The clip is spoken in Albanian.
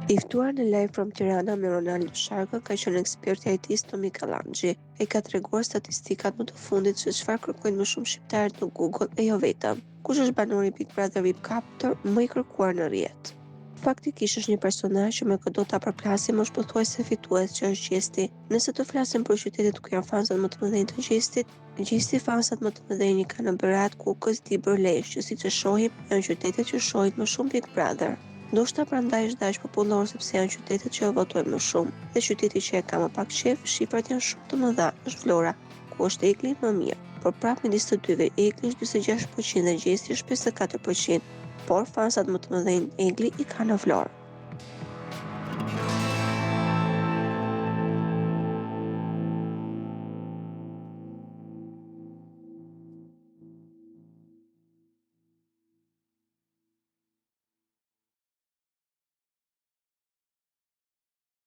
I ftuar në Live from Tirana me Ronaldo Sharkën ka qenë eksperti i IT-s Tomi Kallanxhi. Ai ka treguar statistikat më të fundit se çfarë kërkojnë më shumë shqiptarët në Google e jo vetëm. Kush është banori i Big Brother VIP 4 më i kërkuar në rrjet? Faktikisht është një personazh që me këdo ta përplasim është pothuajse fitues që është Gjesti. Nëse të flasim për qytetet ku janë fansat më të mëdhenj të Gjestit, Gjesti fansat më të mëdhenj i ka në Berat, Kukës, Dibër, Lezhë, që siç e shohim, janë qytetet që shohin më shumë Big Brother. Ndoshta prandaj është dhe aq popullor sepse janë qytetet që e votojnë më shumë. Dhe qyteti që e ka më pak qejf, shifrat janë shumë të mëdha, është Vlora, ku është Egli më mirë. Por prapë midis të dyve, Egli është 46% dhe Gjesti është 54%. Por fansat më të mëdhenj Egli i ka në Vlorë.